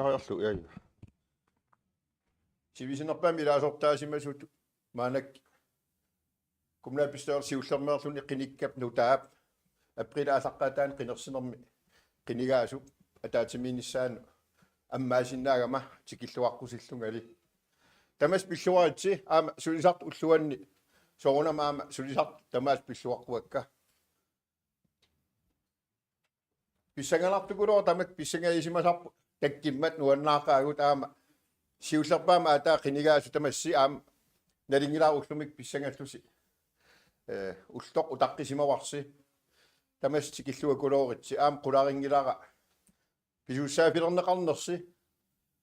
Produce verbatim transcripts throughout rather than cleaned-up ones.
Aarlu, ja, ja. Sivisunerpaamik ilaasortaasimasut maannakkut kommunalbestyrelsip siullermeerluni qinikkap nutaap april aallaqqaataani qinersinermi qinigaasup ataatsimiinnissaanut ammaasinnaagama tikilluaqqusillungali. Tamassi pilluaritsi aamma sulisartut ulluanni soorunami aamma sulisartut tamaasa pilluaqquakka. Pissanganartukulooq tamakku pissangagisimasarput takkimmat nuannaaqaagut aamma siullerpaamik aatsaat qinigaasut tamassi aamma nalunngilara ullumikkut pissangallusi. Eh, ulloq utaqqisimavarsi. Tamassi tikilluakulooritsi aamma qularinngilara pisussaaffilerneqarnersi.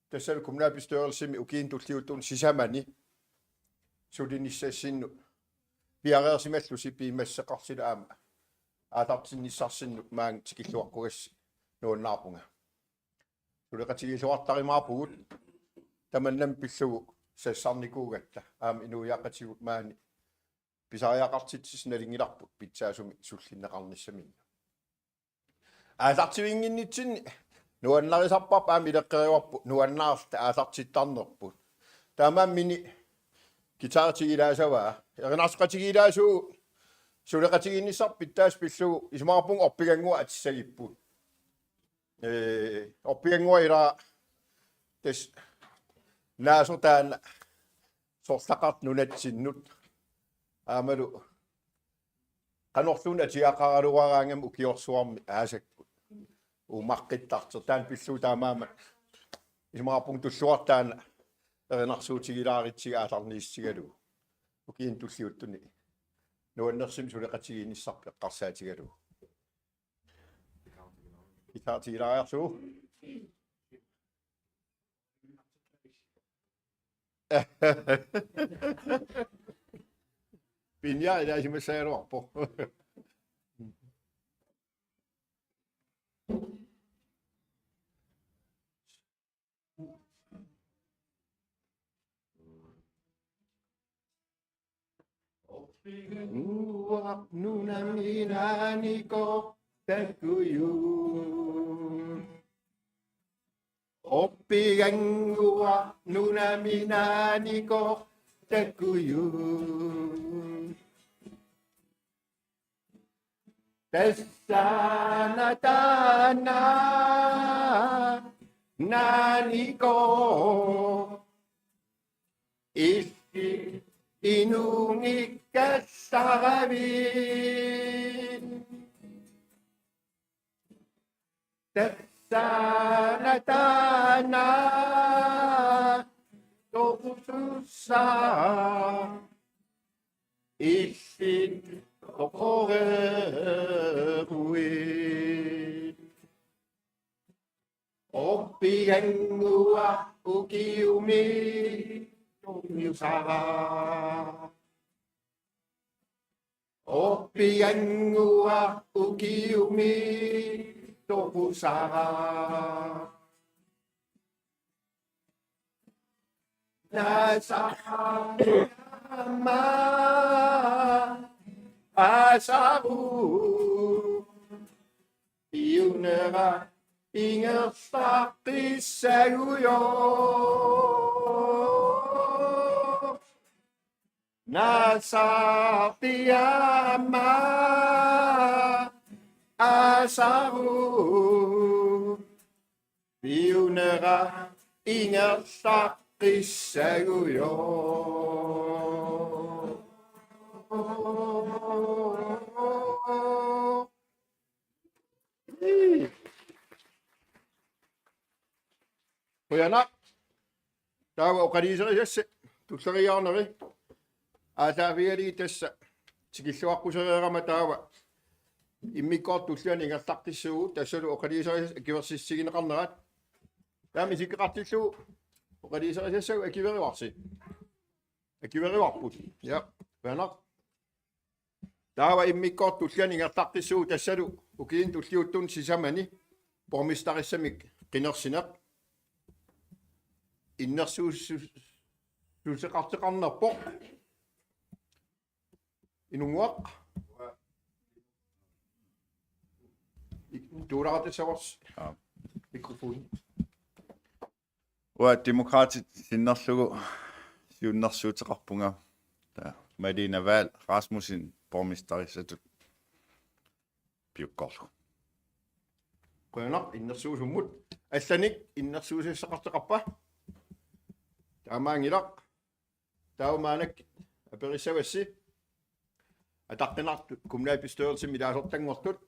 Tassalu kommunalbestyrelsimi ukiuni tulliuttuni sisamani sulinissassinnut piareersimallusi piumassuseqarsilu aamma aallartinnissarsinnut maani tikilluaqqugassi nuannaarpunga. Suleqatigiilluartarumaarpugut tamannami pillugu sassarnikuugatta aamma inuiaqatigiit maani pisariaqartitsisut nalunngilarput pitsaasumik sullinneqarnissaminnut. Aallartivinnginnitsinni nuannarisarparput aamma ileqqorivarput nuannaarluta aallartittarnerput. Taamaammat Mini guitaritigilaasavaa. Erinarsoqatigiilaassuugut suleqatigiinnissarput pitsaasumik pillugu isumaqarpunga orpigannguaq atissagipput. Eh, orpigannguaq ila tassa naasoq taanna sorlaqartoq nunatsinnut. Aammalu qanorluunniit atuagaqaraluaraangami ukiorsuarmi aasakkut. Uumaqqittartoq taanna pillugu taamaammat. Isumaqarpunga tulluartoq taanna erinarsuutigilaarutsigu aallarniissutigalugu. Ukiuni tulliuttuni nuannersumik suleqatigiinnissarput eqqarsaatigalugu. Guitaritigilaariarlugu. Pinja ilaasimassagaluarpoq. Orpigannguaq nunami naanikoq takujuit. Orpigannguaq nunami naanikoq takujuit. Tassana taanna naanikoq illit inunngikkassaravit. Tassana taanna toqusussaq illit toqoreeruit. Orpigannguaq ukiumi toqusaraq. Orpigannguaq ukiumi toqusaraq. Naasarpiaamma aasaruit piunera ingerlaqqissagujoq. Naasarpiaamma aasaruit piunera ingerlaqqissagujoq. Qujanaq. Taava oqaluuserisassat tulleriiaarneri. Aallaavigalugit tassa tikilluaqqusereerama taava immikkoortut tullianut ingerlaqqissuugut tassalu oqaluuserisassat akuersissutigineqarnerat. Taama isikkoqartillugu oqaluuserisassat akuerivarsi. Akuerivarput. Ja, qujanaq. Taava immikkoortut tullianut ingerlaqqissuugut tassalu ukiuni tulliuttuni sisamani borgmesterissamik qinersineq. Innersuussu-, -suuseqartoqarnerpoq. Inunnguaq. Ik-, tuulaartassavarsi. Aa. Mikrofoni. Uanga Demokraatit sinnerlugu siunnersuuteqarpunga. Taava Malene Vahl Rasmussen borgmesterissatut piukkoorlugu. Qujanaq innersuussummut. Allanik innersuussaqartoqarpa? Taamaanngilaq. Taava maannakkut aperissavassi ataqqinartut kommunalbestyrelsimi ilaasortanngortut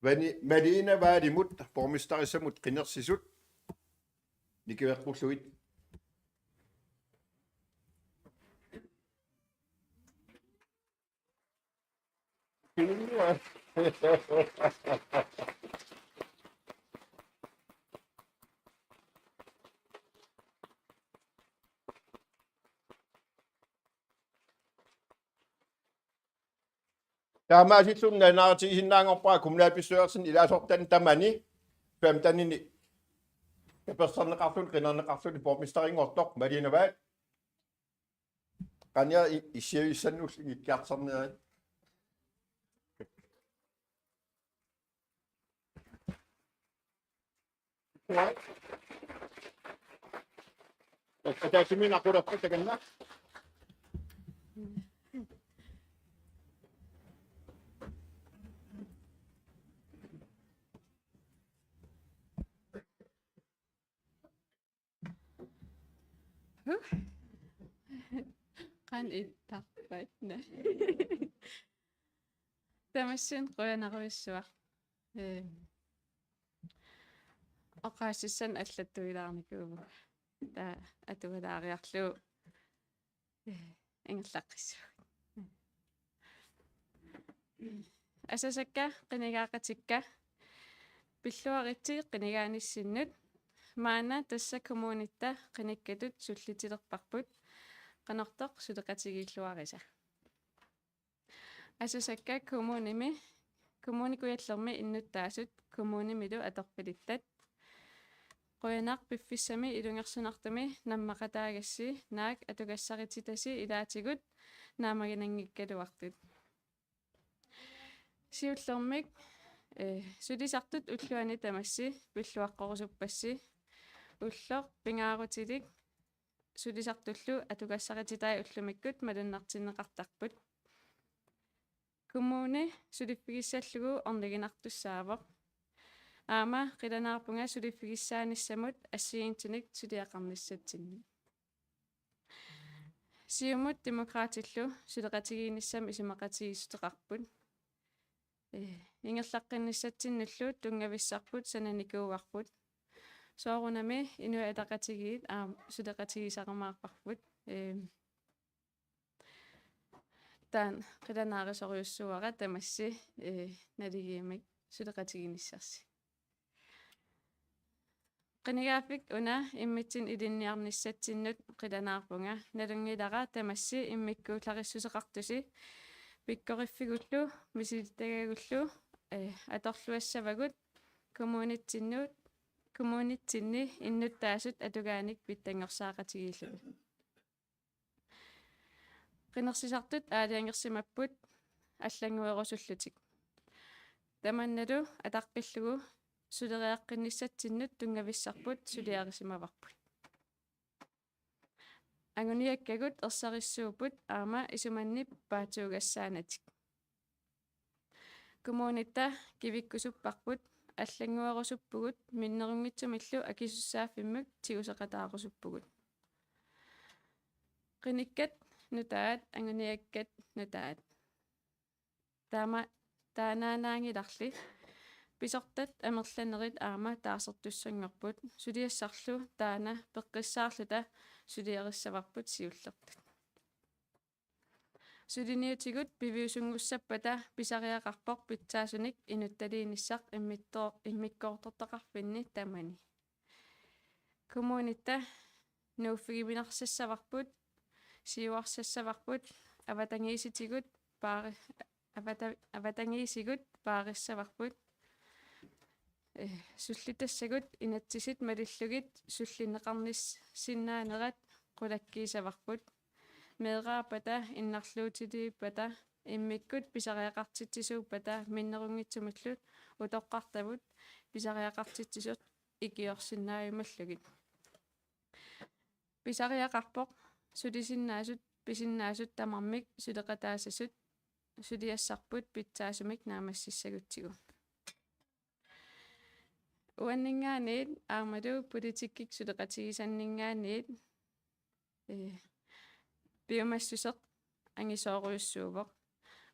Vani-, Malene Vahlimut borgmesterissamut qinersisut nikiveqqullugit. Taamaasilluni nalunaarutigisinnaanngorpara kommunalbestyrelsimi ilaasortanit tamani femtenini tapersersorneqarluni, qinerneqarluni borgmesterinngortoq Malene Vahl. Qanoq i-, issiavissannullu ikkiartornerit. Ataatsimik aqulerput takanna. Qanoq ittarpat? Tamassi qujanarujussuaq. Ee, oqaaseqarnissamut allattuilaarnikuuvunga. Taava atualaariarlugu, ee, ingerlaqqissuugut. Asasakka qinigaaqatikka, pilluaritsi qinigaanissatsinnut. Maanna tassa kommunitta qinikkatut sullittilerparput Qanortoq suleqatigiilluarisa. Asasakka kommunimi, Kommune Kujallermi innuttaasut kommunimilu atorfilittat. Qujanaq piffissami ilungersunartumi nammaqataagassi naak atugassarititasi ilaatigut naammaginanngikkaluartut. Siullermik, eh, sulisartut ulluanni tamassi pilluaqqorusuppassi. Ulloq pingaarutilik sulisartullu atugassarititaat ullumikkut malunnartinneqartarput. Kommuni suliffigissallugu orniginartussaavoq. Aamma qilanaarpunga suliffigissaanissamut assigiinngitsunik suliaqarnissatsinnut. Siumut Demokraatillu suleqatigiinnissamut isumaqatigiissuteqarput. Ee, ingerlaqqinnissatsinnullu tunngavissarput sananikuuarput. Soorunami Inuit Ataqatigiit aamma suleqatigisarumaarparput. Ee, taanna qilanaarisorujussuuara tamassi, ee, naligiimmik suleqatiginissarsi. Qinigaaffik una immitsinnut ilinniarnissatsinnut qilanaarpunga. Nalunngilara tamassi immikkuullarissuseqartusi pikkoriffigullu misilittagagullu, eh, atorluassavagut kommunitsinnut, kommunitsinni innuttaasut atugaanik pitsanngorsaqatigiillutik. Qinersisartut aalajangersimapput allannguerusullutik. Tamannalu ataqqillugu suleriaqqinnissatsinnut tunngavissarput suliarisimavarput. Anguniakkagut ersarissuupput aamma isumanni paatsuugassaanatik. Kommunitta kivikkusupparput, allannguerusuppugut minnerunngitsumillu akisussaaffimmik tiguseqataarusuppugut. Qinikkat nutaat, anguniakkat nutaat. Taama-, taannaanngilarli pisortat amerlanerit aamma taarsertussanngorput, suliassarlu taanna peqqissaarluta suliarissavarput siullertut. Suliniutigut piviusunngussappata pisariaqarpoq pitsaasunik inuttaliinissaq immitto-, immikkoortortaqarfinni tamani. Kommunitta nuuffigiminarsassavarput, siuarsassavarput, avatangiisitigut paari-, avata-, avatangiisigut paarissavarput. Eh, sullitassagut inatsisit malillugit sullinneqarnissinnaanerat qulakkiissavarput. Meeraappata innarluutiliippata immikkut pisariaqartitsisuuppata minnerunngitsumillu utoqqartavut pisariaqartitsisut ikiorsinnaajumallugit. Pisariaqarpoq sulisinnaasut pisinnaasut tamarmik suleqataasasut suliassarput pitsaasumik naammassissagutsigu. Uanninngaanniit aammalu politikkikkut suleqatigisanninngaanniit, ee, piumassuseq angisoorujussuuvoq.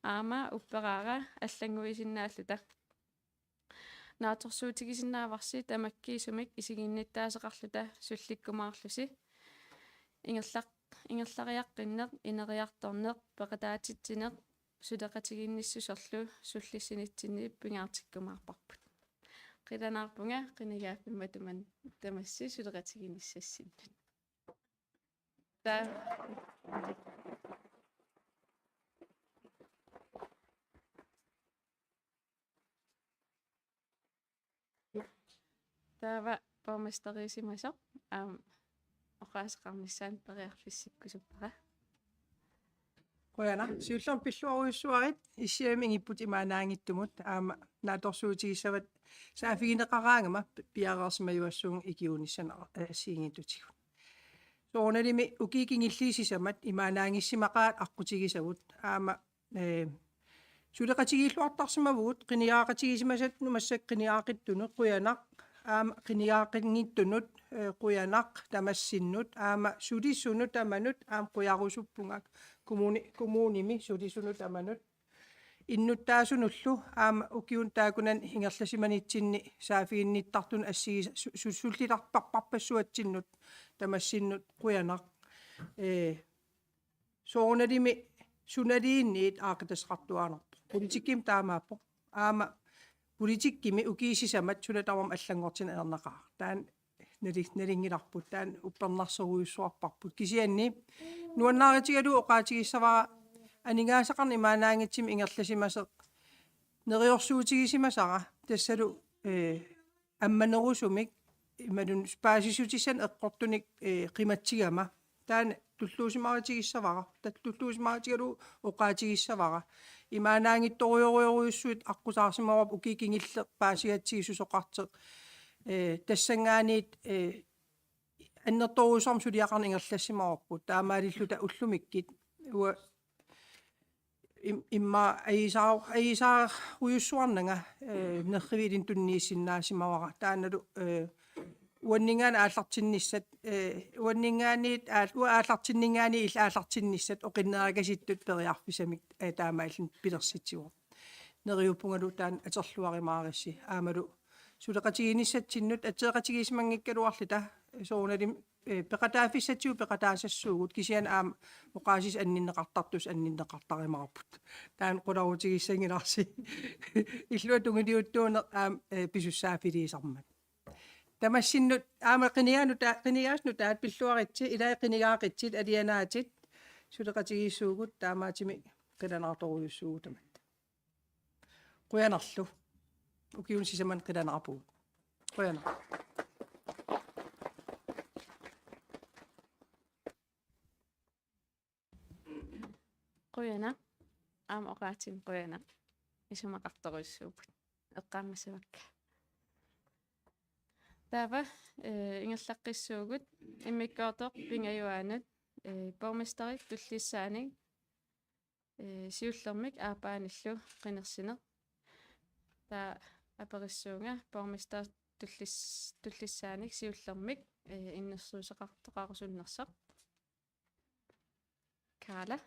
Aamma upperaara allannguisinnaalluta. Naatsorsuutigisinnaavarsi tamakkiisumik isiginnittaasoqarluta sullikkumaarlusi. Ingerlaq-, ingerlariaqqinneq, ineriartorneq, peqataatitsineq, suleqatigiinnissuserlu sullissinitsinni pingaartikkumaarparput. Qilanaarpunga qinigaaffimmi taman-, tamassi suleqatigiinnissassinnut. Ta-, taava borgmesteriusimasoq, aamma, oqaaseqarnissaanut periarfissikkusuppara. Qujanaq, siullermik pilluarujussuarit, issiavimmi ingipput imaannaanngitsumut, aamma naatsorsuutigissavat saaffigineqaraangama pi-, piareersimajuassuunga ikiuunissanik, eh, assigiinngitsutigut. Soorunalimi ukiut kingulliit sisamat imaannaanngissimaqaat aqqutigisavut, aamma, eh, suleqatigiilluartarsimavugut, qinigaaqatigisimasannut massakkut qinigaaqittunut qujanaq, aamma qinigaaqanngitsunut, eh, qujanaq tamassinnut, aamma sulisunut tamanut, aamma qujarusuppunga kommuni-, kommunimi sulisunut tamanut. Innuttaasunullu aamma ukiuni taakkunani ingerlasimanitsinni saaffiginnittartunut assigiisa-, su-, su-, sullitarparparpassuatsinnut tamassinnut qujanaq. Ee, soorunalimi sunaluunniit aaqqitassaqartuaannarpoq. Politikkimi taamaappoq. Aamma politikkimi ukiut sisamat suna tamarmi allanngortinnera ajornaqaaq. Taanna nali-, nalunngilarput, taanna uppernarsorujussuarparput. Kisianni nuannaarutigalugu oqaatigissavara aningaasaqarneq imaannaanngitsumik ingerlasimasoq neriorsuutigisimasara tassalu, eh, ammanerusumik imaluunniit paasissutissanik eqqortunik, eh, qimatsigama. Taanna tulluusimaarutigissavara, ta-, tulluusimaarutigalugu oqaatigissavara. Imaannaanngitsorujorujussuit aqqusaarsimavarput ukiut kingulliit paasigatsigu susoqartoq. Eh, tassanngaanniit, eh, annertoorujussuarmik suliaqarneq ingerlassimavarput. Taamaalilluta ullumikkut. Uanga im-, immaqa ajuusaa-, ajuusaarujussuarnanga, eh, nerrivik ilinnut tunniussinnaasimavara. Taannalu, eh, uanninngaanniit aallartinnissat, eh, uanninngaanniit aal-, uanga aallartinninngaanniit illit aallartinnissat oqinnerikasittut periarfissamik, eh, taamaalilluni pilersitsivoq. Neriuppungalu taanna atorluarumaarissi. Aammalu suleqatigiinnissatsinnut ateqatigiissimanngikkaluarluta soorunalimi, eh, peqataaffigissatsigut peqataasassuugut kisianni aamma oqaasissat anninneqartartussat anninneqartarumaarput. Taanna qularutigissanngilasi. Illuatungiliuttuuneq aamma, eh, pisussaaffiliisarmat. Tamassinnut aamma qinigaanut ta-, qinigaasut nutaat pilluaritsi, ilai qinigaaqutsit, alianaatit, suleqatigiissuugut, taamaattumik qilanaartorujussuugut tamatta. Qujanarlu. Ukiuni sisamani qilanaarpugut. Qujanaq. Qujanaq. Aamma oqaatsit qujanaq. Isumaqartorujussuupput. Eqqaamassavakka. Taava, eh, ingerlaqqissuugut immikkoortoq pingajuanut, eh, borgmesterit tullissaanik, eh, siullermik aappaanillu qinersineq. Taava aperissuunga borgmester tullis-, tullissaanik siullermik, eh, innersuusseqartoqarusunnersoq. Kaala.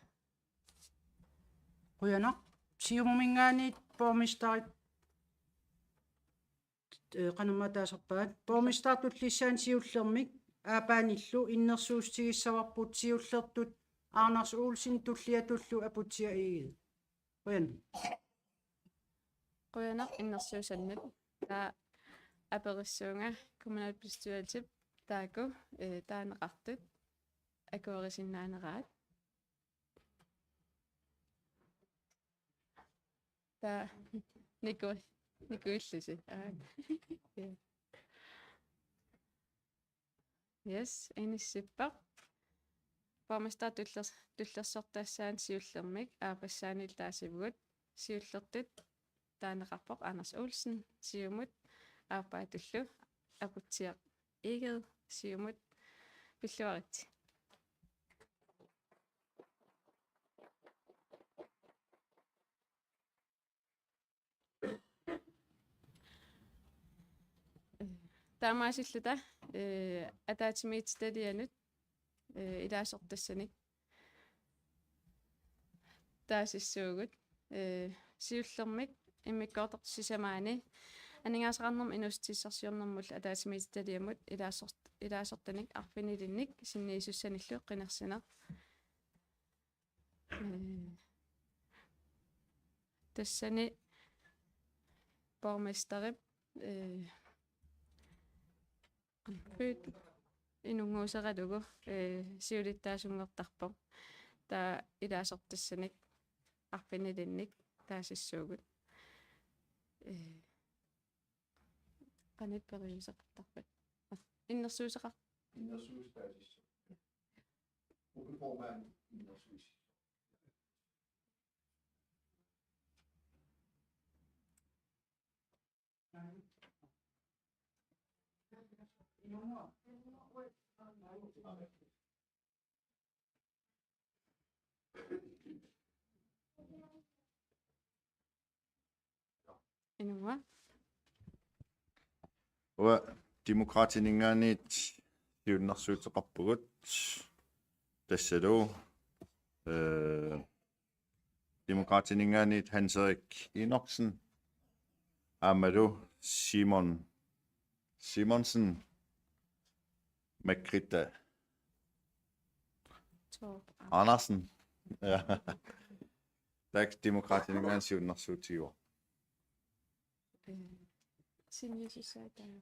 Qujanaq. Siumuminngaanniit borgmesterit, eh, qanormaa taasarpaat. Borgmester tullissaanik siullermik aappaanillu innersuussutigissavarput siullertut Anders Olsen, Tullia Tullu, Aputsiaq Egede. Qujan. Qujanaq innersuussannut. Taava aperissuunga kommunalbestyrelsip taakku, eh, taaneqartut akuerisinnaaneraat. Taava niku-, nikuillusi. Aa. Ja. Yes, inissippoq. Borgmester tullers-, tullersortassaanik siullermik aappassaaniillu taasivugut. Siullertut taaneqarpoq Anders Olsen, siumut aappaatullu Aputsiaq Egede, siumut pilluaritsi. Taamaasilluta, eh, ataatsimiititalianut, eh, ilaasortassanik taasissuugut, eh, siullermik immikkoortortut sisamaanni aningaasaqarnermut inuussutissarsiornermullu ataatsimiititaliamut ilaasort-, ilaasortanik arfinilinnik sinniisussanillu qinersineq. Eh, tassani borgmesterip, eh, Pyt inunnguuseralugu, eh, siulittaasunngortarpoq. Taava ilaasortassanik arfinilinnik taasissuugut. Eh, qanoq periuseqartarpat? Innersuusseqar- Innersuusseq taasissuugut. Gruppeformand innersuusseq. Inua. Uanga Demokraatininngaanniit siunnersuuteqarpugut. Tassalu, eh, Demokraatininngaanniit Hans Erik Enoksen, aammalu Simon Simonsen, Margrethe Andersen. Ja. Taakku Demokraatininngaanniit siunnersuutigaat. Eh, sinniisussat taanna.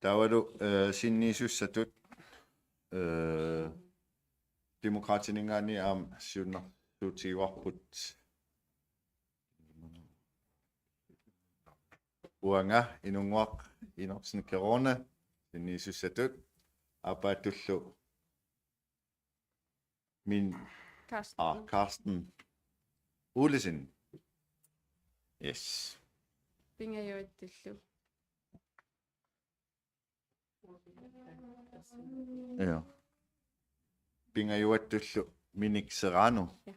Taavalu, eh, sinniisussatut, eh, Demokraatininngaanniit aamma siunnersuutigaarput. Uanga Inunnguaq Enoksen Kerone sinniisussatut, aappaattullu Min Carsten. Ah, Carsten Olesen. Yes. Pingajuattullu. Ja. Pingajuattullu Minik Serrano. Ja.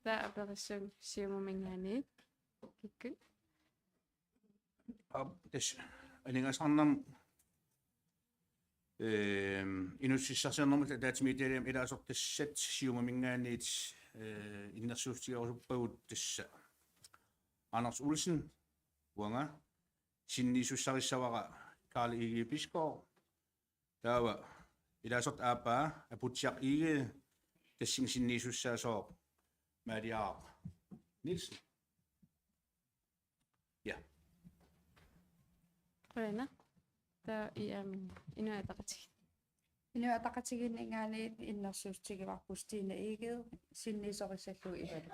Taava aperissuunga Siumuminngaanniit. Kikkut. Aap, tassa aningaasaqarnermut, ehm, inuussutissarsiornermullu ataatsimiititaliami ilaasortassat Siumuminngaanniit, eh, innersuussutigerusuppagut tassa Anders Olsen, uanga, sinniisussarissavara Karl Egede Bisgaard, taava ilaasortap aappaa Aputsiaq Egede, tassunga sinniisussaasoq Maaliaq Nielsen. Ja. Qujanaq. Taava I A-minngaanniit, Inuit Ataqatigiit. Inuit Ataqatigiinninngaanniit innersuussutigivarput Stine Egede, sinniisorissallugu Ivalu.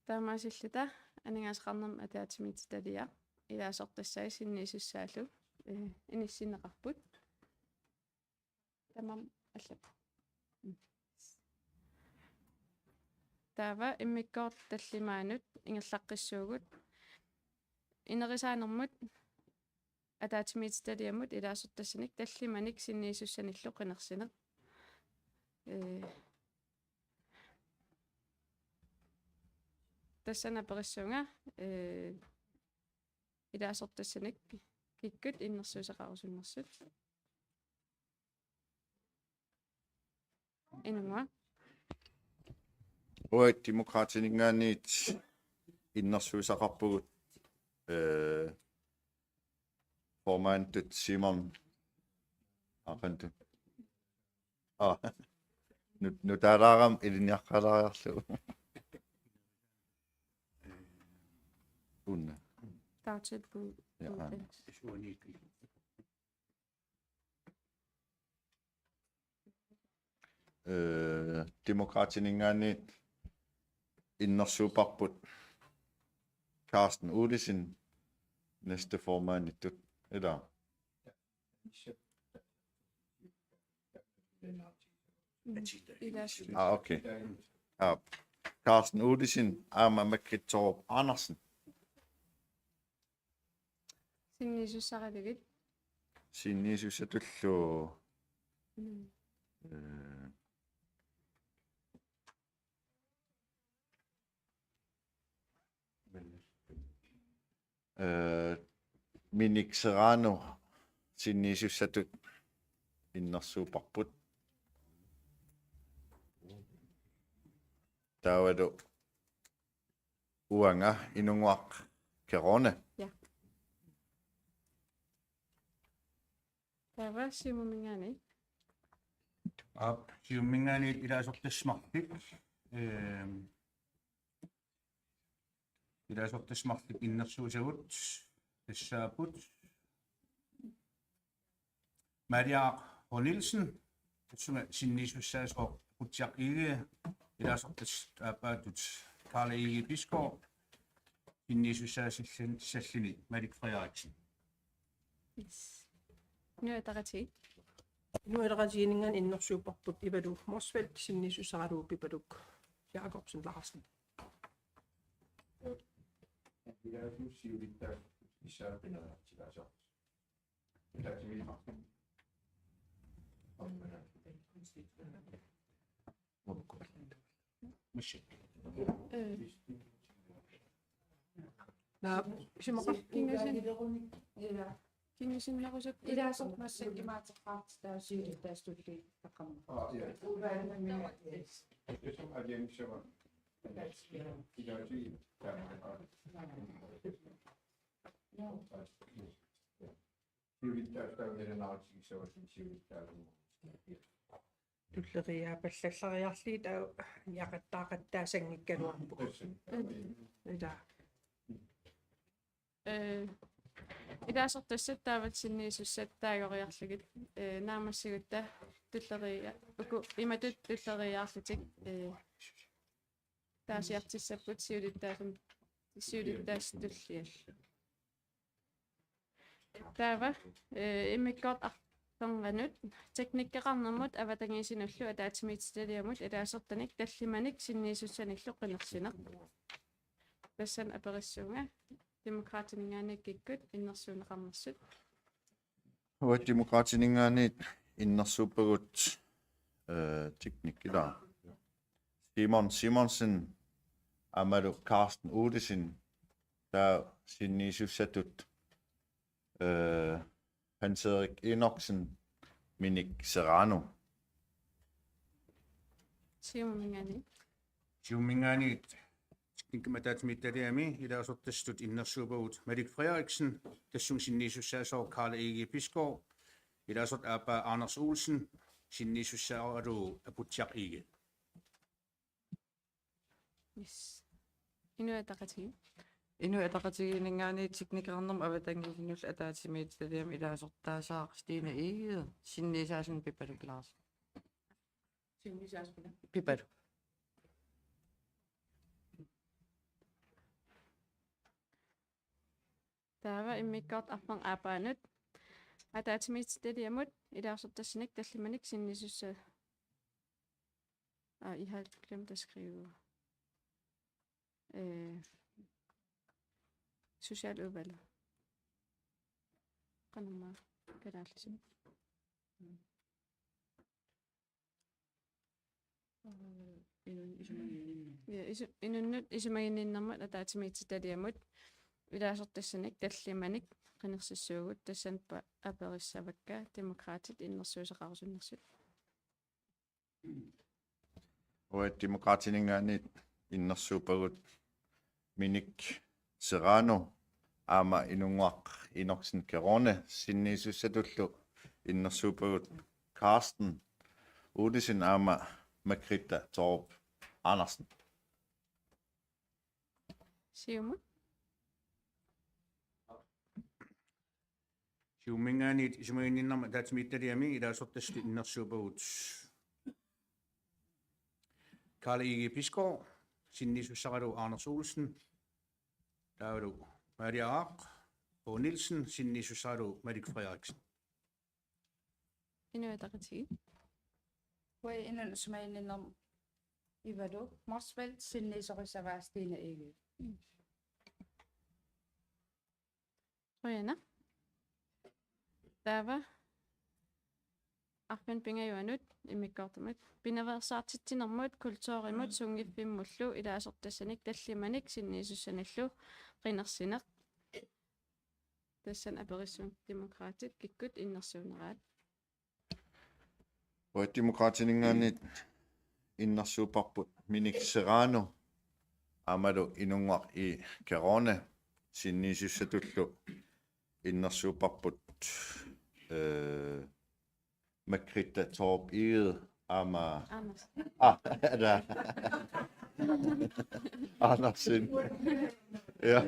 Taamaasilluta aningaasaqarnermut ataatsimiititaliaq ilaasortassai sinniisussaallu, eh, inissinneqarput. Tamanna allappoq. Taava immikkoortut tallimaannut ingerlaqqissuugut. Inerisaanermut ataatsimiititaliamut ilaasortassanik tallimanik sinniisussanillu qinersineq. Ee, tassani aperissuunga, ee, ilaasortassanik kikkut innersuusseqarusunnersut. Inunga. Uagut Demokraatininngaanniit innersuussaqarpugut, eh, formanditut Simon Akantu. Ah, nu-, nutaalaarama ilinniaqqaalaariarlugu. Una. Dagtilbud. Ja, uddannelse. Øh, Demokraatininngaanniit innersuupparput Carsten Olesen næstformanditut, eller? Mm. Ila. Ah, okay. Ah, Carsten Olesen aamma Margrethe Thorup Andersen. Sinniisussaralugit. Sinniisussatullu. Mm. Øh. Øh, Minik Serrano sinniisussatut innersuupparput. Taavalu uanga Inunnguaq Kerone. Ja. Taava Siumuminngaanniit. Aap, Siumuminngaanniit ilaasortassanik marluk. Ehm, ilaasortassanik marluk innersuussagut tassaapput Maria H. Nielsen, tassunga sinniisussaasoq Qutsiaq Egede, ilaasortassat aappaatut Karl Egede Bisgaard, sinniisussaassalluni Malik Frederiksen. Yes. Inuit Ataqatigiit. Inuit Ataqatigiinninngaanniit innersuupparput Ivalu Motzfeldt, sinniisussaralugu Pipaluk Jakobsen Larsen. Øh, Naa, isumaqar- Kingusin-, kingusinnerusukkut. Ilaasortassat imaateqqaartut taasiulittaasutulli taqqamma. Tulleriiaapallallariarlugit taava niaqattaaqattaassanngikkaluarput. Ila. Øh, ilaasortassat taavalu sinniisussat taagoriarlugit, øh, naammassigutta tulleriia-, uku imatut tulleriiaarlutik, øh, taasiartissapput siulittaasum-, siulittaasup tullia. Taava, øh, immikkoortoq arfernganut teknikkeqarnermut avatangiisinullu ataatsimiititaliamut ilaasortanik tallimanik sinniisussanillu qinersineq. Tassani aperissuunga Demokraatininngaanniit kikkut innersuunneqarnersut. Uanga Demokraatininngaanniit innersuuppagut, øh, teknikki, ilaa, Simon Simonsen aammalu Carsten Olesen, taava sinniisussatut, øh, Hans Erik Enoksen, Minik Serrano. Siumuminngaanniit. Siumuminngaanniit teknikkimik ataatsimiititaliami ilaasortassatut innersuuppagut Malik Frederiksen, tassunga sinniisussaasoq Karl Egede Bisgaard, ilaasortaq aappaa Anders Olsen, sinniisussaralugu Aputsiaq Egede. Yes. Inuit Ataqatigiit. Inuit Ataqatigiinninngaanniit teknikkeqarnermut avatangiisinullu ataatsimiititaliami ilaasortaasaaq Stine Egede, sinniisaasuni Pipaluk Larsen. Pipaluk. Taava immikkoortoq arfernganut ataatsimiititaliamut ilaasortassanik tallimanik sinniisussa-, ah, I har glemt at skrive, øh, socialudvalget. Qanormaa kalaallisut. Ja, isu-, inunnut isumaginninnermut ataatsimiititaliamut ilaasortassanik tallimanik qinersissuugut, tassani pa-, aperissavakka Demokraatit innersuussaqarusunnersut. Uanga Demokraatininngaanniit innersuuppagut Minik Serrano aamma Inunnguaq Enoksen Kerone, sinniisussatullu innersuuppagut Carsten Olesen aamma Margrethe Thorup Andersen. Siumut. Siumuminngaanniit isumaginninnermut ataatsimiititaliami ilaasortassatut innersuuppagut Karl Egede Bisgaard, sinniisussaralugu Anders Olsen, taavalu Maria Aak H. Nielsen, sinniisussaralugu Malik Frederiksen. Inuit Ataqatigiit. Uanga inunnut isumaginninnermut Ivalu Motzfeldt, sinniisorissavaa Stine Egede. Qujanaq. Taava arfineq-pingajuanut immikkoortumut pinaveersaartitsinermut kulturimut sunngiffimmullu ilaasortassanik tallimanik sinniisussanillu qinersineq. Tassani aperissuunga Demokraatit kikkut innersuunneraat. Uagut Demokraatininngaanniit innersuupparput Minik Serrano aammalu Inunnguaq I. Kerone, sinniisussatullu innersuupparput, øh, Margrethe Thorup Egede aamma Anders. Ah, der. Andersen. Ja.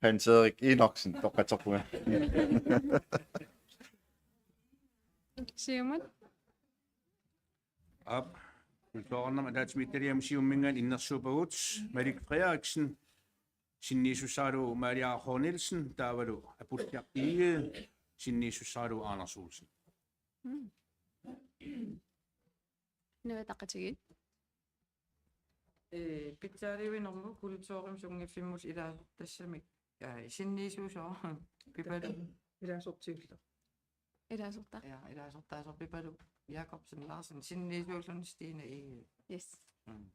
Hans Erik Enoksen, toqqartarpunga. Siumut. Aap, kulturernermut ataatsimiititaliamut Siumuminngaanniit innersuuppagut Malik Frederiksen, sinniisussaralugu Maria H. Nielsen, taavalu Aputiaq Egede, sinniisussaralugu Anders Olsen. Mm. Inuit Ataqatigiit. Ee, pitsaaliuinermut kulturimut sunngiffimmullu ilaasortassamik, aa, sinniisuusoq Pipaluk. Ilaasortiullaq. Ilaasortaq. Ja, ilaasortaasoq Pipaluk Jakobsen Larsen, sinniisuulluni Stine Egede. Yes. Mm.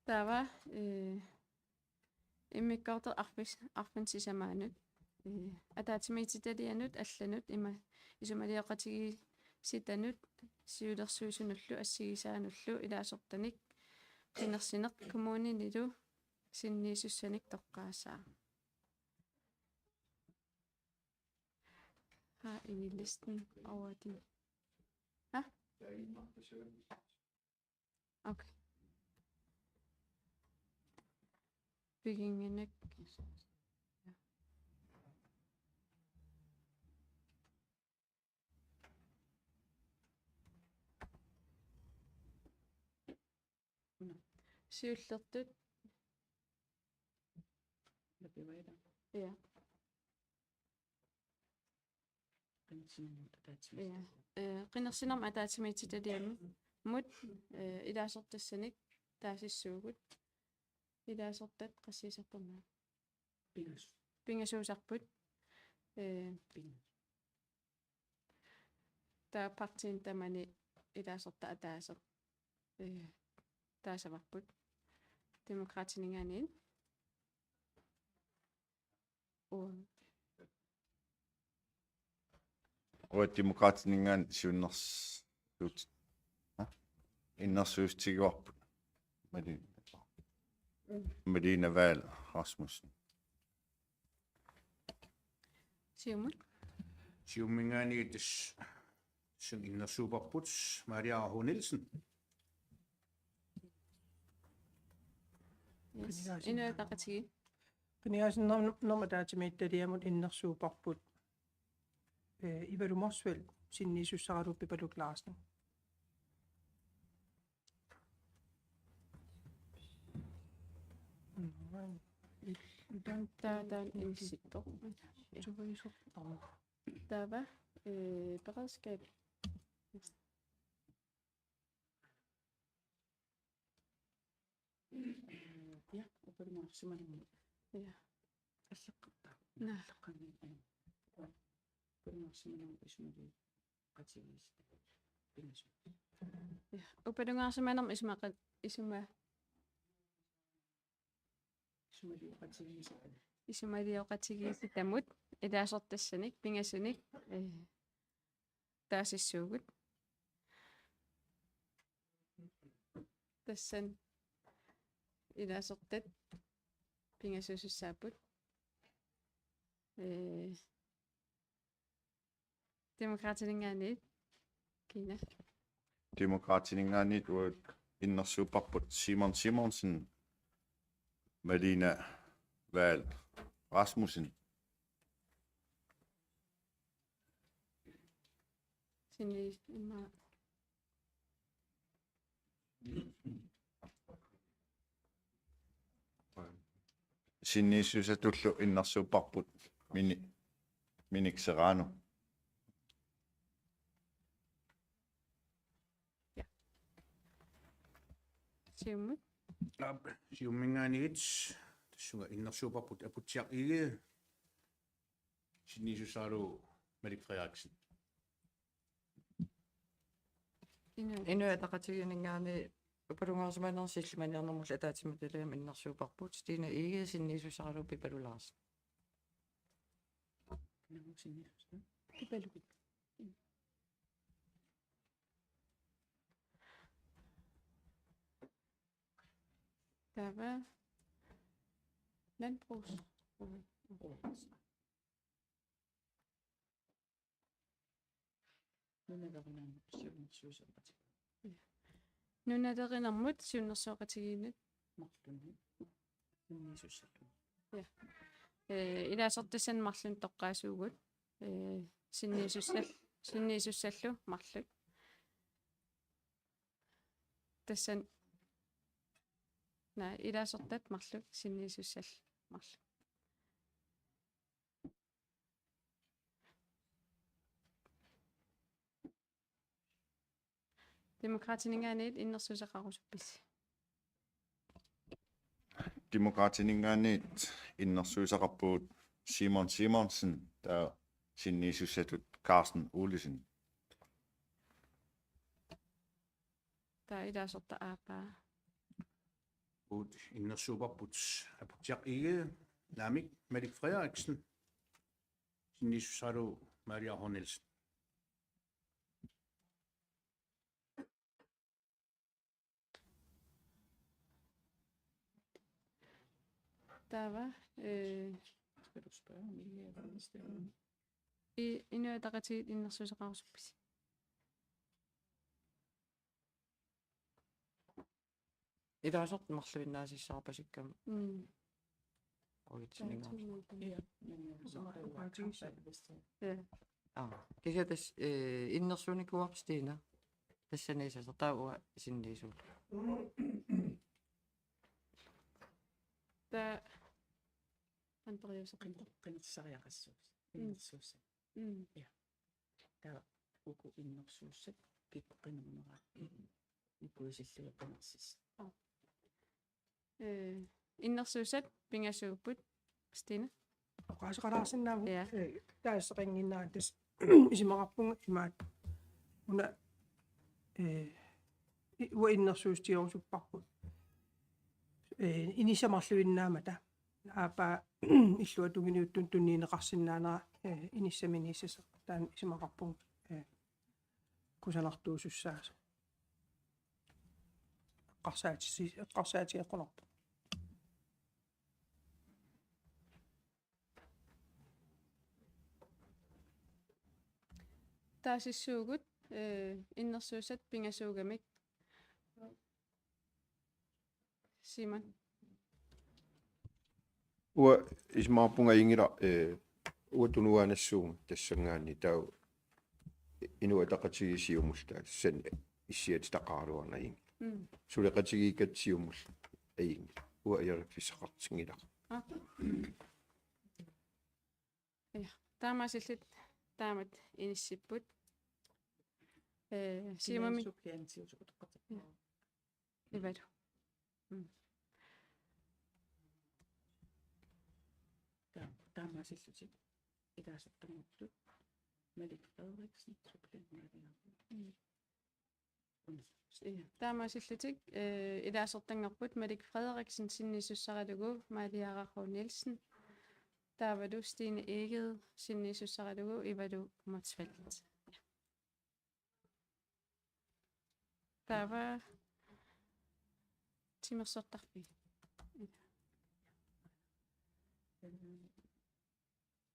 Taava, eh, immikkoortoq arfis-, arfineq-sisamaanut, eh, ataatsimiititalianut allanut ima isumalioqatigiissitanut siulersuisunullu assigisaanullu ilaasortanik qinersineq kommuninilu sinniisussanik toqqaassaaq. Har I listen over de? Hva? Okay. Bygningen. Siullertut. Ja. Qinersinermut ataatsimiititaliamut. Ja. Eh, qinersinermut ataatsimiititaliamut, eh, ilaasortassanik taasissuugut. Ilaasortat qassiusarput aamma? Pingasu-, pingasuusarput. Eh, pingasu-, taava partiini tamani ilaasortaq ataaseq, eh, taasavarput. Demokraatininngaanniit. Uu. Uagut Demokraatininngaanniit siunnersuut-, ha? Innersuussutigivarput. Malene, Malene Vahl Rasmussen. Siumut. Siumuminngaanniit tassa, tassa innersuupparput Maria H. Nielsen. Yes. Inuit Ataqatigiit. Qinigaasinnaanermut ataatsimiititaliamut innersuupparput, eh, Ivalu Motzfeldt, sinniisussaralugu Pipaluk Larsen. Taava taanna inissittoq. Taava, eh, beredskab. Ja, upalungaarsimanermut. Ja. Allaqqattaaq. Naa. Allaqqattaaq. Upalungaarsimanermut isumaliuqatigiissitaq. Pingasut. Ja. Upalungaarsimanermut isuma-, isuma-, isumaliuqatigiissitaq. Isumaliuqatigiissitamut ilaasortassanik pingasunik, eh, taasissuugut. Tassani ilaasortat pingasuusussaapput. Ee, Demokraatininngaanniit. Kina. Demokraatininngaanniit uagut innersuupparput Simon Simonsen, Malene Vahl Rasmussen. Sinne immaqa. Sinniisussatullu innersuupparput Mini-, Minik Serrano. Siumut. Aap, Siumuminngaanniit tassunga innersuupparput Aputsiaq Egede. Sinniisussaralugu Malik Frederiksen. Inuit. Inuit Ataqatigiinninngaanniit upalungaarsimanermi sillimaniarnermullu ataatsimiititaliami innersuupparput Stine Egede, sinniisussaralugu Pipaluk Larsen. Pipaluk. Taava landbrugs. Nunalerinermut siunnersuisoqatigiinnut. Nunalerinermut siunnersuisoqatigiinnut. Marlunnik. Sinniisussalluni. Ja. Ee, ilaasortassat marlunnik toqqaasuugut. Ee, sinniisussal-, sinniisussallu marluk. Tassani. Naa, ilaasortat marluk, sinniisussat marluk. Demokraatininngaanniit innersuussaqarusuppisi? Demokraatininngaanniit innersuussaqarpugut Simon Simonsen, taava sinniisussatut Carsten Olesen. Taava ilaasortat aappaa. Uut innersuupparput Aputsiaq Egede, naamik, Malik Frederiksen. Sinniisussaralugu Maria H. Nielsen. Taava, øh, skal du spørge om ikke er ministeren? I, Inuit Ataqatigiit innersuussaqarusuppisi? Ilaasortat marluinnaasussarpasikkama Mm. Qujitsinninngaanniit. Ja. Ja. Aa, kisianni tassa, eh, innersuunnikuuarput Stine. Tassaniissasoq taava uanga sinniisuullunga. Taava anteriuseqartoq. Qinersisariaqassuusoq. Mm. Innersuussat. Mm. Taava uku innersuussat pippeqinermera nikuisillugit qinersissat. Øh, innersuussat pingasuupput, Stine. Oqaaseqalaarsinnaavoq. Ja. Øh, taasseqannginnera tassa isumaqarpunga imaattoq. Una, øh, i-, uanga innersuussutigerusupparput. Øh, inissat marluinnaammata. Aappaa illuatungiliuttunut tunniunneqarsinnaanera, øh, inissamiinnissasoq. Taanna isumaqarpunga, øh, kusanartuusussaasoq. Eqqarsaatisi-, eqqarsaatigeqqunarpoq. Taasissuugut, øh, innersuussat pingasuugamik. Simon. Uanga isumaqarpunga Ingila, eh, uanga tunuaannassuunga tassanngaanniit taava Inuit Ataqatigiit Siumullu taava tassani issiatitaqaraluarnanga Ingila. Mm. Suleqatigiikkatta Siumullu Ingila. Uanga ajornarfissaqartinngilara. Ah. Ja, taamaasilluta taamatut inissipput. Øh, Siumumi. Suppleantiusugut. Ivalu. Mm. Taa-, taamaasillutik ilaasortanngorput Malik Frederiksen, suppleant Maria. Mm. Ja, taamaasillutik, øh, ilaasortanngorput Malik Frederiksen sinniisussaralugu Maaliara H. Nielsen. Taavalu Stine Egede sinniisussaralugu Ivalu Motzfeldt. Taava timersortarfik.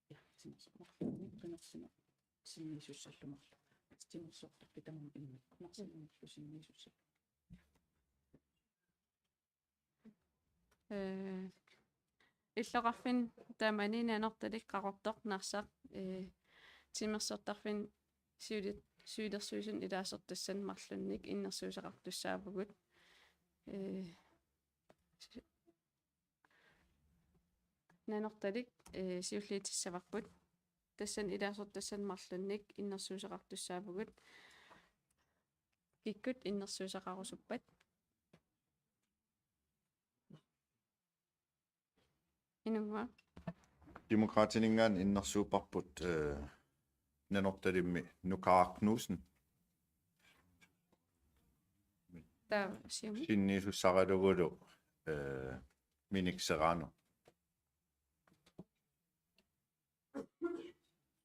Ja, timersortarfik. Qinersina sinniisussallu marluk. Timersortarfik tamarmik immikkut. Marsinnarlu sinniisussat. Øh, illoqarfinni tamani Nanortalik Qaqortoq Narsaq, øh, timersortarfinni siuli-, siulersuisuni ilaasortassani marlunnik innersuussaqartussaavugut. Øh, si-, Nanortalik, eh, siulliutissavarput. Tassani ilaasortassani marlunnik innersuusseqartussaavugut. Kikkut innersuusseqarusuppat? Inunnguaq. Demokraatininngaanniit innersuupparput, eh, Nanortalimmi Nukaaq Knudsen. Taava Siumut. Sinniisussaralugulu, eh, Minik Serrano.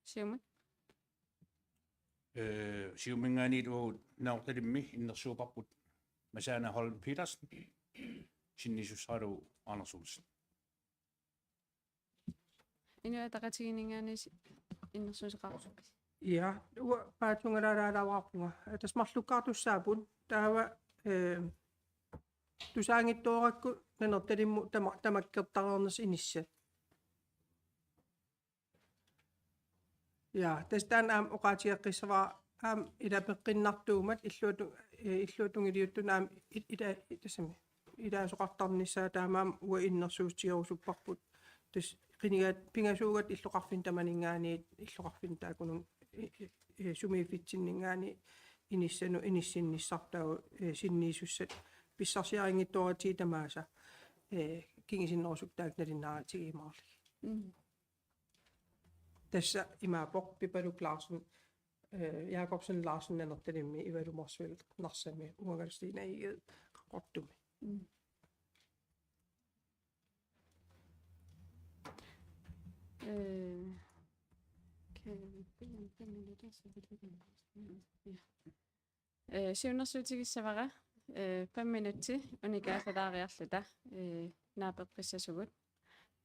Siumut. Eh, Siumuminngaanniit uagut Nanortalimmi innersuupparput Masaana Holm Petersen, sinniisussaralugu Anders Olsen. Inuit Ataqatigiinninngaanniit innersuusseqarusuppisi? Ja, uanga paatsuungalaalaavarpunga. Tassa marlukkaartussaapput. Taava, eh, tusaanngitsoorakku Nanortalimmut tama-, tamakkertareernersut inissat. Ja, tassa taanna aamma oqaatigeqqissavara aamma ila peqqinnartuummat illuatu-, eh, illuatungiliuttunut aamma i-, ila-, tassami ilaasoqartarnissaa taamaammat uanga innersuussutigerusupparput. Tassa qinigaat pingasuugatta illoqarfinni tamaninngaanniit illoqarfinni taakkununnga i-, i-, eh, sumiiffitsinninngaanniit inissanut inissinnissartagut, eh, sinniisussat pissarsiarinngitsooratsigit tamaasa, eh, kingusinnerusukkut taakku nalunnaaratsigit marluk. Mm. Tassa imaappoq Pipaluk Larsen, eh, Jakobsen Larsen Nanortalimmi, Ivalu Motzfeldt Narsami, uanga Stina Egede Qaqortumi. Mm. Øh, kan vi bede om fem minutter, så vi kan... Ja. Øh, siunnersuutigissavara, øh, fem minutsi unikaallaariarluta, øh, naapeqqissasugut.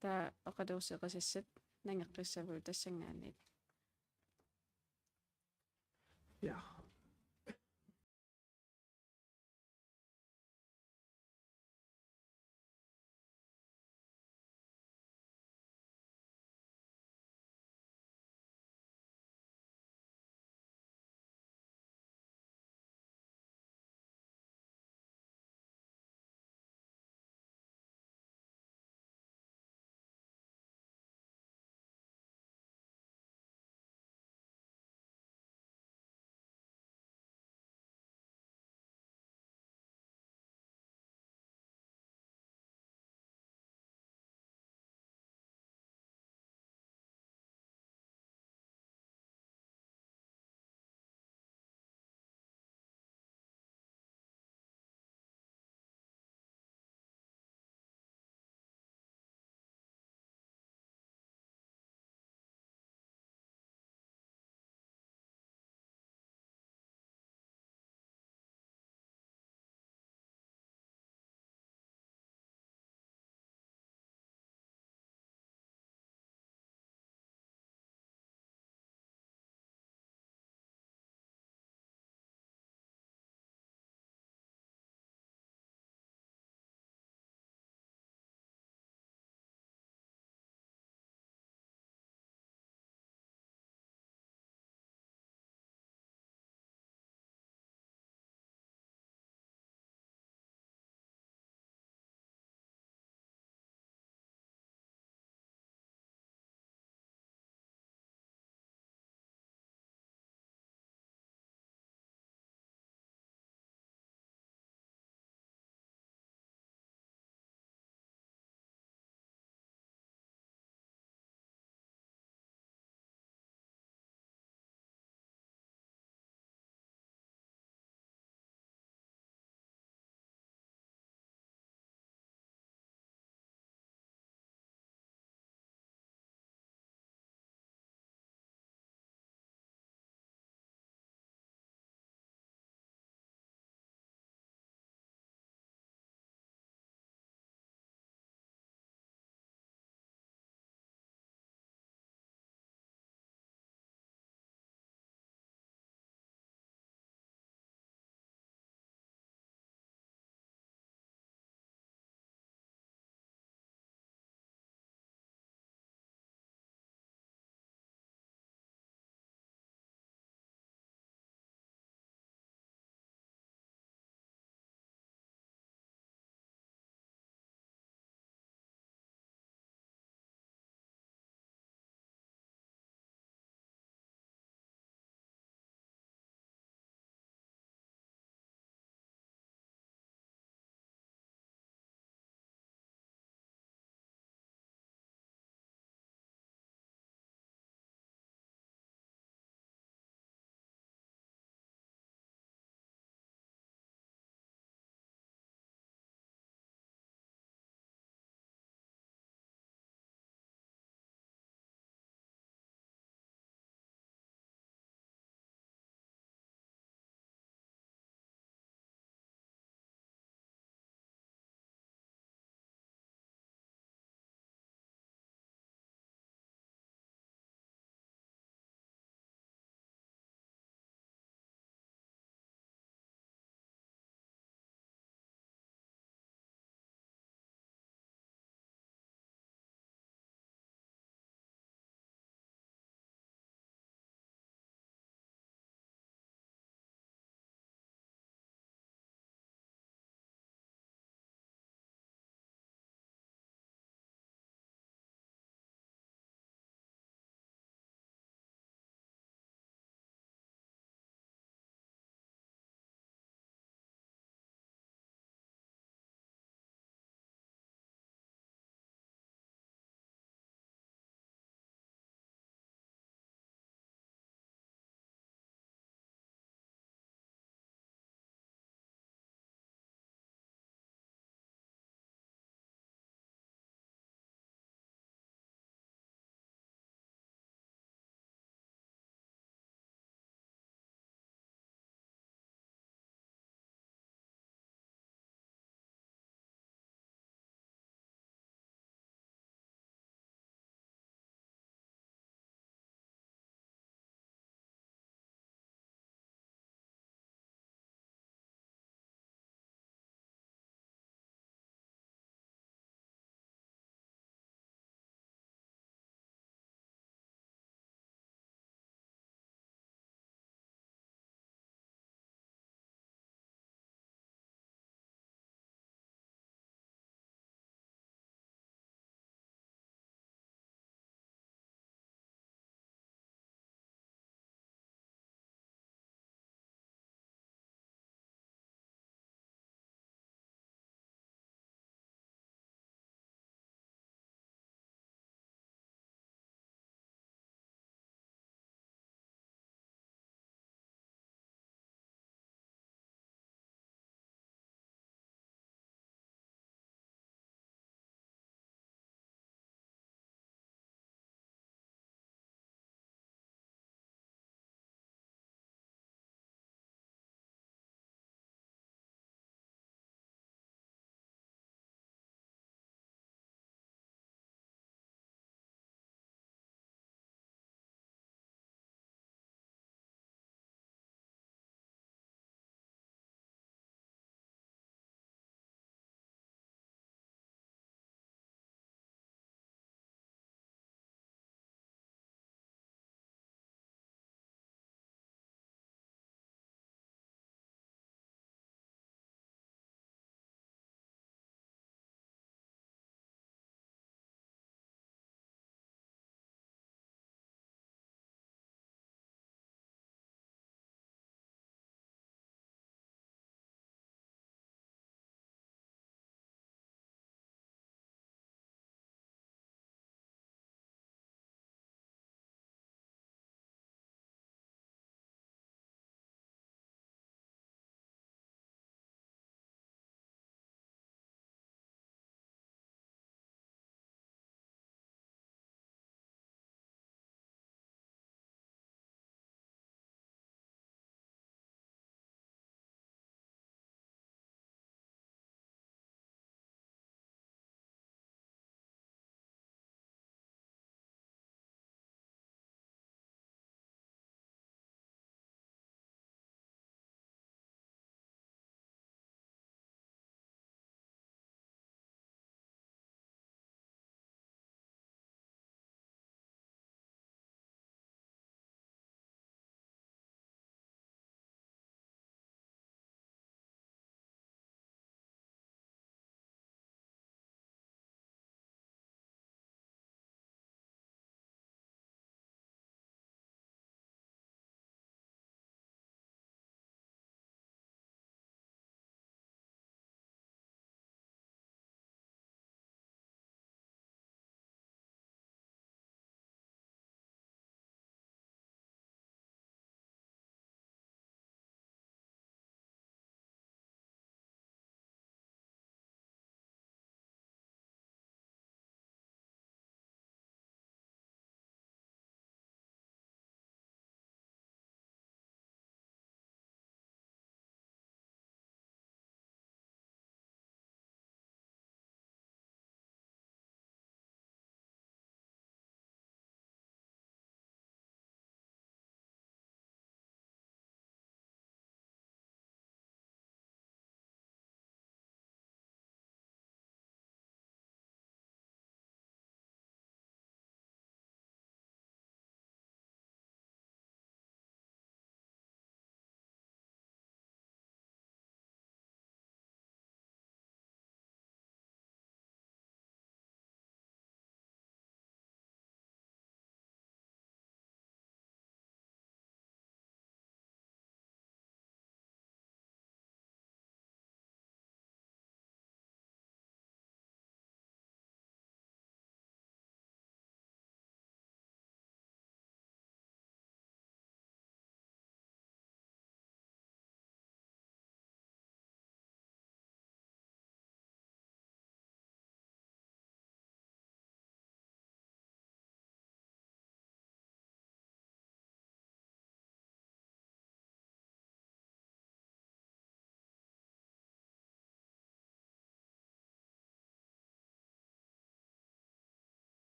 Taava oqaluuseqassasut nangeqqissavugut tassanngaanniit. Ja.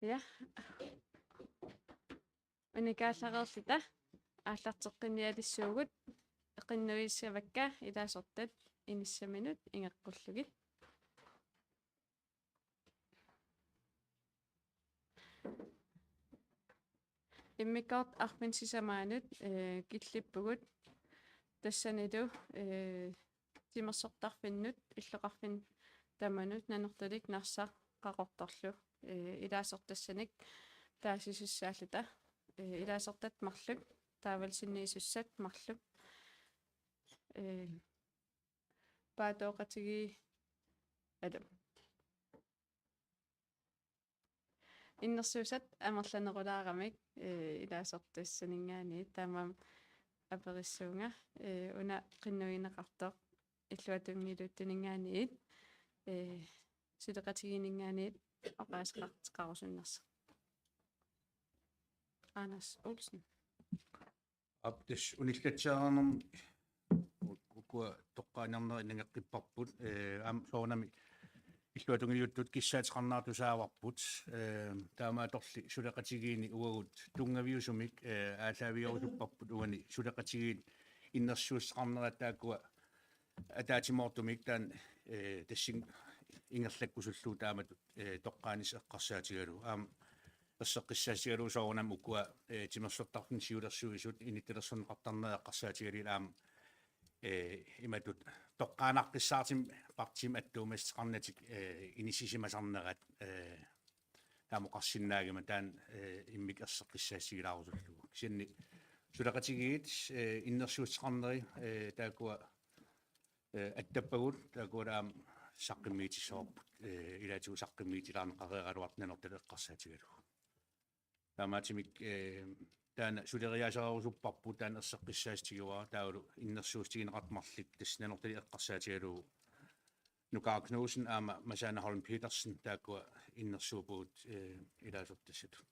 Ja. Unikaallareerluta aallarteqqinnialissuugut, qinnuigissavakka ilaasortat inissaminut ingeqqullugit. Immikkoortoq arfineq-sisamaanut, ee, killippugut tassanilu, ee, timersortarfinnut illoqarfinnut tamanut Nanortalik Narsaq Qaqortorlu, ee, ilaasortassanik taasisussaalluta, ee, ilaasortat marluk, taavalu sinniisussat marluk, ee, paatooqatigiit, alu. Innersuussat amerlanerulaaramik, ee, ilaasortassaninngaanniit taamaammat aperissuunga, ee, una qinnuigineqartoq illuatungiliuttuninngaanniit, ee, suleqatigiinninngaanniit oqaaseqartoqarusunnersoq. Anders Olsen. Aap, tassa unillatsiareernermi u-, ukua toqqaannarnerat nangeqqipparput, ee, aamma soorunami illuatungiliuttut kissaateqarneratut saavarput, ee, taamaattorli suleqatigiinni uagut tunngaviusumik, ee, aallaavigerusupparput uani suleqatigiit innersuussuteqarnerat taakkua ataatsimoortumik taanna, ee, tassani ingerlakkusullugu taamatut, ee, toqqaanissaq eqqarsaatigalugu. Aamma erseqqissaatigalugu soorunami ukua, ee, timersortarfinnut siulersuisut inittilersorneqartarnerat eqqarsaatigalugit aamma, ee, imatut toqqaannartussaarutit partiimut attuumassuteqarnatik, ee, inissisimasarnerat, ee, taama oqarsinnaagama taanna, ee, immikkut erseqqissaatigilaarusullugu. Kisianni suleqatigiit, ee, innersuussuteqarneri, ee, taakkua, ee, attappagut, taakkua aamma saqqummiutissavarput, ee, ilaatigut saqqummiutilaarneqareeraluartut Nanortalik eqqarsaatigalugu. Taamaattumik, ee, taanna suleriaaserusupparput taanna erseqqissaatigivara taavalu innersuussutigineqartut marluk tassa Nanortalik eqqarsaatigalugu Nukaaq Knudsen aamma Masaana Holm Petersen taakkua innersuuppagut, ee, ilaasortassatut.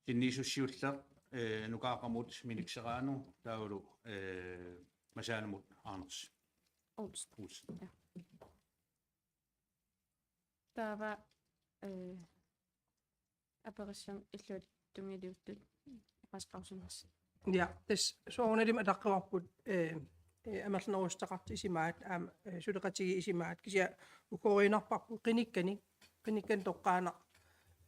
Sinniisussiulleq, ee, Nukaaqamut Minik Serrano taavalu, ee, Masaanamut Anders Olsen. Olsen. Ja. Taava, ee, aperissaaq illuatungiliuttut oqaaseqarusunnersoq. Ja, tassa soorunalimi ataqqivarput, ee, ee, amerlanerussuteqartut isumaat, aamma, ee, suleqatigiit isumaat, kisianni uggoriinnarparput qinikkanik, qinikkanik toqqaannaq,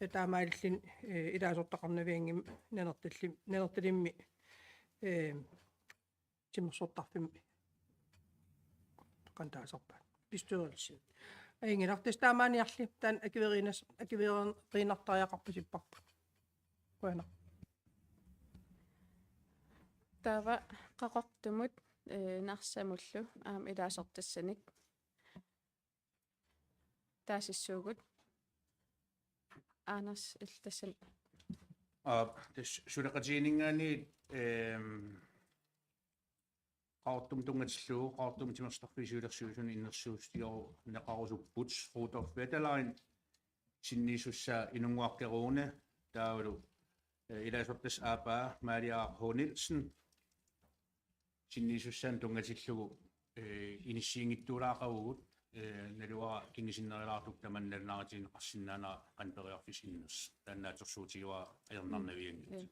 ee, taamaalilluni, ee, ilaasortaqarnavianngimmat Nanortallim-, Nanortalimmi, ee, timersortarfimmi qanoq taasarpaat. Bestyrelsi. Ajunngilaq, tassa taamaaniarli taanna akueriinnas-, akueriinnartariaqarpasipparput. Qujanaq. Taava Qaqortumut, ee, Narsamullu aamma ilaasortassanik taasissuugut. Anders, illit tassani. Aap, tassa suleqatigiinninngaanniit, ehm, Qaqortumut tunngatillugu, Qaqortumi timersortarfik siulersuisuni innersuussutigeruneqarusupput, Rudolf Wetterlein, sinniisussaa Inunnguaq Kerune, taavalu, eh, ilaasortassap aappaa Maria H. Nielsen, sinniisussaanut tunngatillugu, eh, inissiinngitsuulaaqavugut, eh, naluara kingusinnerulaartukkut tamanna nalunaarutigineqarsinnaanera qanoq periarfissaq innersoq. Taanna naatsorsuutigivara ajornarnavianngilaq. Mm.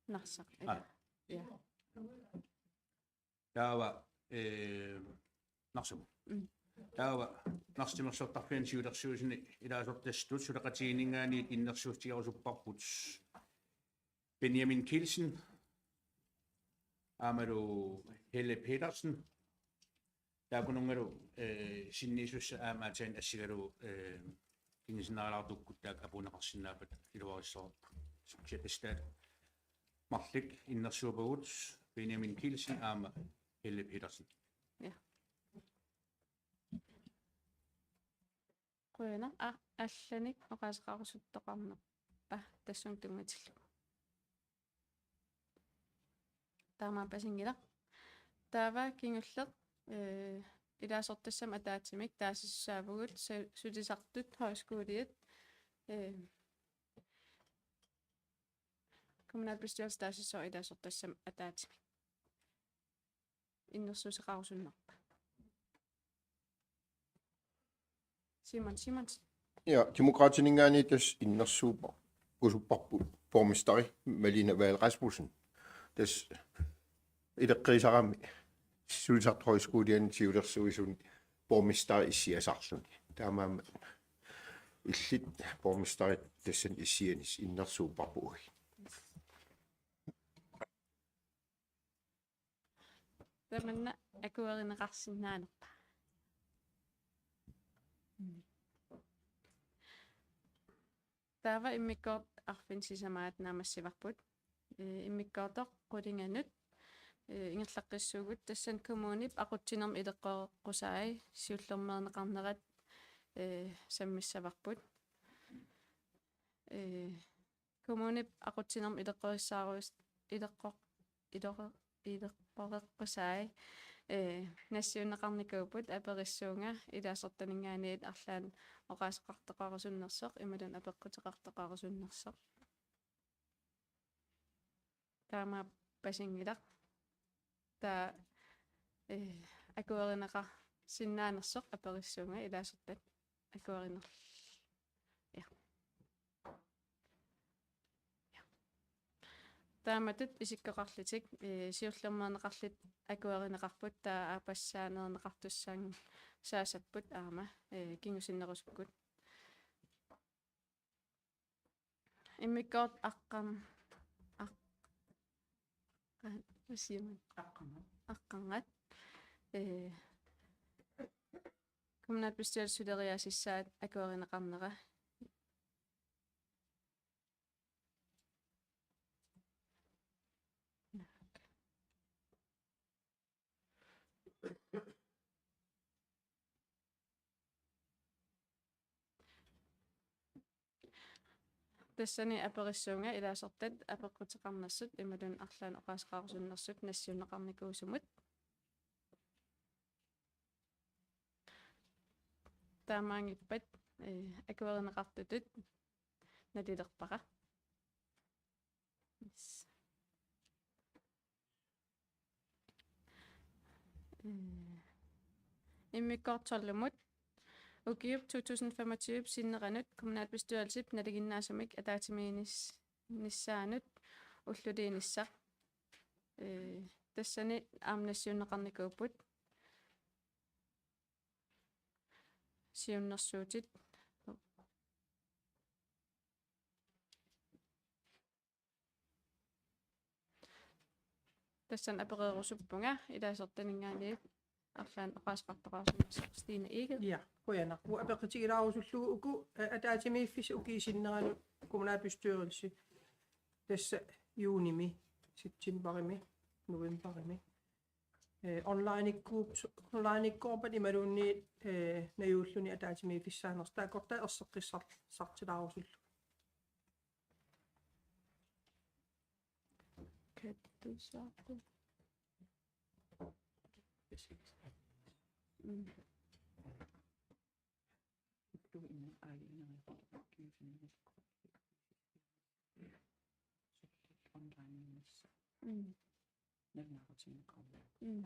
Narsaq. Aa. Ja. Taava, eh, Narsaq. Mm. Taava Narsaq timersortarfiani siulersuisuni ilaasortassatut suleqatigiinninngaanniit innersuussutigerusupparput Benjamin Kielsen, aammalu Helle Petersen. Taakkununngalu, eh, sinniisussat aamma aatsaat assigalugu, eh, kingusinnerulaartukkut taakku apuunneqarsinnaappata iluarissavarput. Kisianni tassa marluk innersuuppagut Benjamin Kielsen aamma Helle Petersen. Ja. Qujanaq, a-, allanik oqaaseqarusuttoqarnerpa tassunga tunngatillugu? Taamaappasinngilaq. Taava kingulleq, eh, ilaasortassamik ataatsimik taasisussaavugut su-, sulisartut højskoliat Øh, kommunalbestyrelsip taasissoq ilaasortassami ataatsimik innersuusseqarusunnerpa? Simon Simonsen. Ja, Demokraatininngaanniit tassa innersuupput, usupparput borgmesteri Malene Vahl Rasmussen. Tassa ileqqiisarami Sulisartut Højskoliani siulersuisuni borgmesteri issiasarluni. Taamaammat illit borgmesterit tassani issianis innersuupparput uagut. Tamanna akuerineqarsinnaanerpa? Taava immikkoortoq arfineq-sisamaat naammassivarput. Ee, immikkoortoq qulinganut, ee, ingerlaqqissaagut, tassani kommunip aqutsinermut ileqqoreqqusai siullermeerneqarnerat, ee, sammissavarput. Ee, kommunip aqutsinermut ileqqorissaarus-, ileqqor-, ileqqor-, ileqqoreqqusai, ee, nassiunneqarnikuupput, aperissuunga ilaasortaninngaanniit arlaannik oqaaseqartoqarusunnersoq imaluunniit apeqquteqartoqarusunnersoq. Taamaappasinngilaq. Taava, ee, akuerineqarsinnaanersoq aperissuunga ilaasortat akuerinerl-, ja. Ja. Taamatut isikkoqarlutik, ee, siullermeerneqarlutik akuerineqarput, taava aappassaaneerneqartussaassapput aamma, ee, kingusinnerusukkut. Immikkoortoq aqqarn-, aq-, qa-, hvad siger man? Aqqarngat. Aqqarngat. Ee, kommunalbestyrelsip suleriaassissaata akuerineqarnera. Tassani aperissuunga ilaasortat apeqquteqarnersut imaluunniit arlaannik oqaaseqarusunnersut nassiunneqarnikuusumut. Taamaanngippat, ee, akuerineqartutut nalilerpara. Yes. Ee, immikkoortoq tolvimut. Ukiup to tusind femogtyve sinneranut kommunalbestyrelsip nalinginnaasumik ataatsimiinnis-, -nissaanut ulluliinissaq. Ee, tassani aamma nassiunneqarnikuupput siunnersuutit. Tassani apereerusuppunga ilaasortaninngaanniit arlaannik oqaaseqartoqarsinnaasoq Stine Egede. Ja, qujanaq. Uanga apeqqutigilaarusullugu uku, eh, ataatsimiiffissat ukiup sinneranut kommunalbestyrelsi. Tassa juunimi, septemberimi, novemberimi. Eh, onlineikkuup-, onlineikkoorpat imaluunniit, eh, najuulluni ataatsimiiffissaanersut taakkorta erseqqissar-, -sartilaarusullugu. Kan du så det? Mm. Mm. Mm.